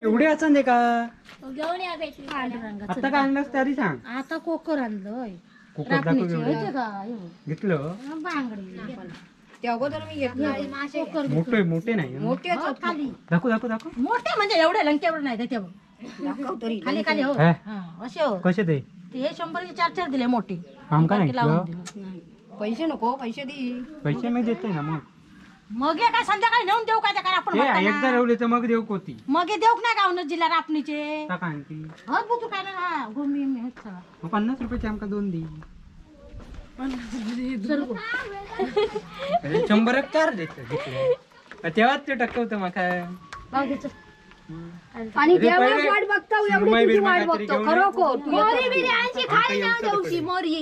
एवढे असं का घेऊन या बेटी. आता काय आणलंस तरी सांग. आता कोकर आणलं. कोकर घेतलं बांगडी त्या अगोदर मी घेतलं. मोठे मोठे नाही मोठे खाली दाखव दाखव दाखव. मोठे म्हणजे एवढे लंकेवर नाही ते दाखव तरी. खाली खाली हो असे हो. कसे ते? हे 100 4 4 दिले मोठे. आमका नाही पैसे नको, पैसे दे. पैसे मी देते ना मग. मग काय संध्याकाळी नेऊन देऊ काय त्या आपण? एकदा रवले तर मग देऊ कोती. मग देऊ नाही गावनं जिल्हा रापणीचे. काय आणती? हो तू काय ना गोमी मग 50 रुपयाचे आमका 2 दे. 100 4 देते तेव्हाच ते टक्कवतं मग काय. आणि वाट बघतो एवढी वाट बघतो खरोखर. मोरी बिरी आणशी खाली जाऊन देऊशी मोरी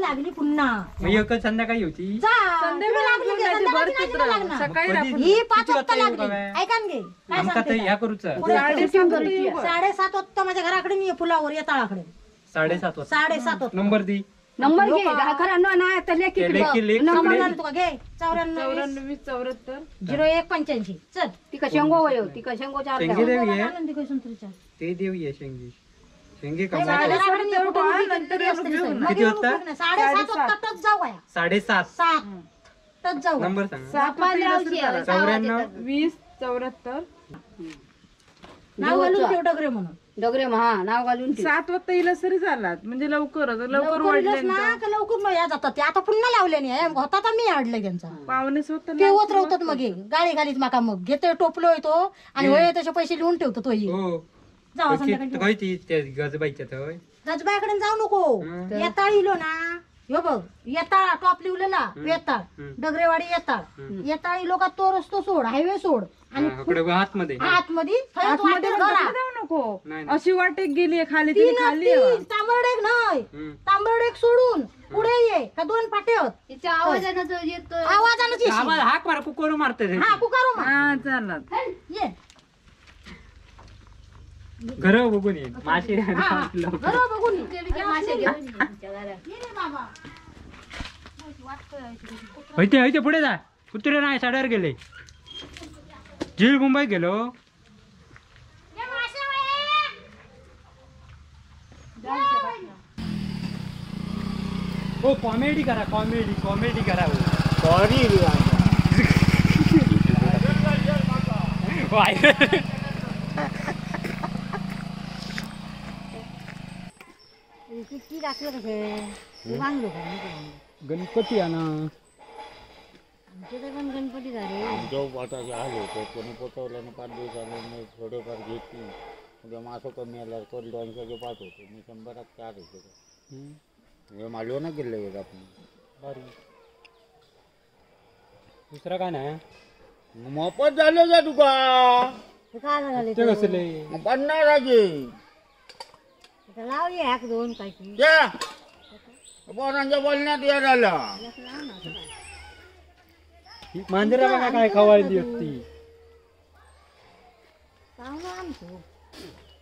लागली पुन्हा. मग एकच संध्याकाळी होती. संध्याकाळी ही 5 वाजता लागली. ऐका गे काय करूचा 7:30 वाजता माझ्या घराकडे मी पुलावर येताळाकडे. 7:30 वाजता. 7:30 वाजता. नंबर दी. नंबर घे खरा नाही तर लेखी नंबर तुका घे 94 74 01 85. चल तिका शेंगो होय तिका शेंगो चार शेंगी देवी आहे ते देवी आहे शेंगी शेंगी किती वाजता? 7:30 वाजता टच जाऊ. 7:30 7 टच जाऊ. नंबर सांग. 94 20 74 नाव घालून ठेव डगरे म्हणून. डगरे हा नाव घालून 7 वाजता इला सरी झालात म्हणजे लवकर लवकर वाढले ना का लवकर या जातात. आता पुन्हा लावले नाही होता तर मी अडले त्यांचा 6:45 ते होत राहतात मग गाडी घालीत माका मग घेतोय टोपलो तो आणि होय तसे पैसे लिहून ठेवतो तो. जाऊ संध्याकाळी गजबाईकडे जाऊ नको. येताळ इलो ना ह्यो बघ येताळ टॉप लिवलेला येताळ डगरेवाडी येताळ येताळ इलो का तो रस्तो सोड हायवे सोड आणि आतमध्ये आतमध्ये नको. अशी वाट एक गेली खाली खाली तांबरड एक नाही तांबरड एक सोडून पुढे ये का 2 फाटे होत. आवाजानं हाक मार कुकर मारते. हा कुकर मार चालत ये घर बघून ये मासे घर बघून मासे घेऊन बाबा. इथे पुढे जा. कुत्रे नाही साड्यावर गेले. झील मुंबई गेलो. हो कॉमेडी करा कॉमेडी कॉमेडी करा. सॉरी गणपती आणा. गणपती आले कोणी पोचवलं ना 5 दिवसांनी थोडेफार घेतली. उद्या मासं कमी आल्यावर कोण 200 5 होते मी 100 4 होते. मालव ना गेले आपण. दुसरा काय नाही मोफत झाले का तुका? ते कसले 50 लावली एक 2 काही पोरांच्या बोलण्यात हे झालं. मांजरा बघा काय खवाळली होती.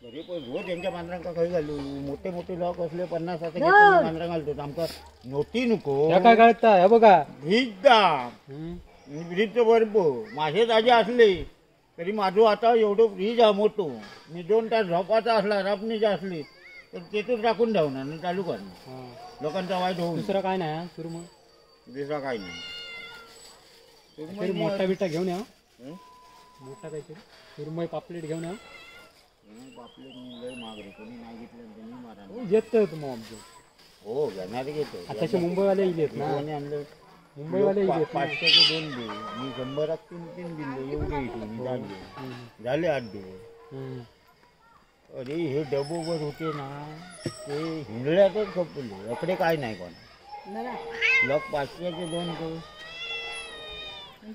अरे पण रोज त्यांच्या मांजरांका खंय घालू? मोठे मोठे लोक असले 50 मांजरां घालतात. आमकां नोटी नको. काय कळता हे बघा फ्रीज दा फ्रीज बरोबर मासे ताजे असले तरी माझो आता एवढं फ्रीज हा मोठो. मी 2 तास झोपाचा असला रापणीचा असली तर तेथून टाकून ठेवणार आणि चालू करणार. लोकांचा वाईट होऊन. दुसरं काय नाही सुरमई? दुसरा काय नाही. मोठा बिटा घेऊन या. मोठा काहीतरी सुरमई पापलेट घेऊन या. पापलेट लय महाग रे. कोणी नाही घेतलं त्यांनी मारा. घेत मग आमचं. हो घेणार घेतो. आताचे मुंबईवाले येत ना. कोणी आणलं मुंबईवाले 500 2 दे मी 100 3 3 दिले. एवढे झाले 8 दिवस. अरे हे डबोबर होते ना ते हिंडल्यातच खपले. अकडे काय नाही कोण लोक 500 2 करू.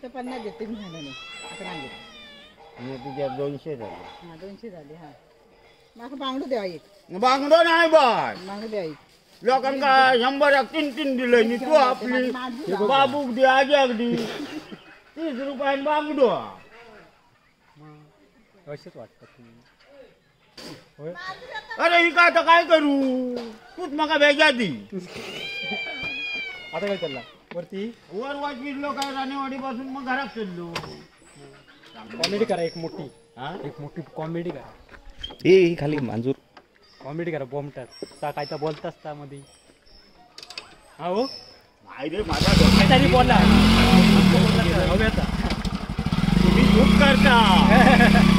50 देते मी झालं नाही आता. तुझ्या 200 झाले. 200 झाले. हा माका बांगडो द्या एक. बांगडो नाही बाय. बांगडो द्या एक. लोकांका 100 3 3 दिले नी तू आपली बाबूक दे आज्याक दी 30 रुपयान बांगडो. असेच वाटतात. अरे ही का आता काय करू? तूच माका भेजा दी. आता काय चालला वरती? वर वाचविलो काय राणेवाडी पासून मग घरात चाललो. कॉमेडी करा एक मोठी. हा? एक मोठी कॉमेडी करा. ए खाली मांजूर. कॉमेडी करा बोमटात ता काय तर बोलतास ता मध्ये. हा हो नाही रे, माझ्या डोक्यात काहीतरी बोला. हव्याचा तुम्ही चूक करता.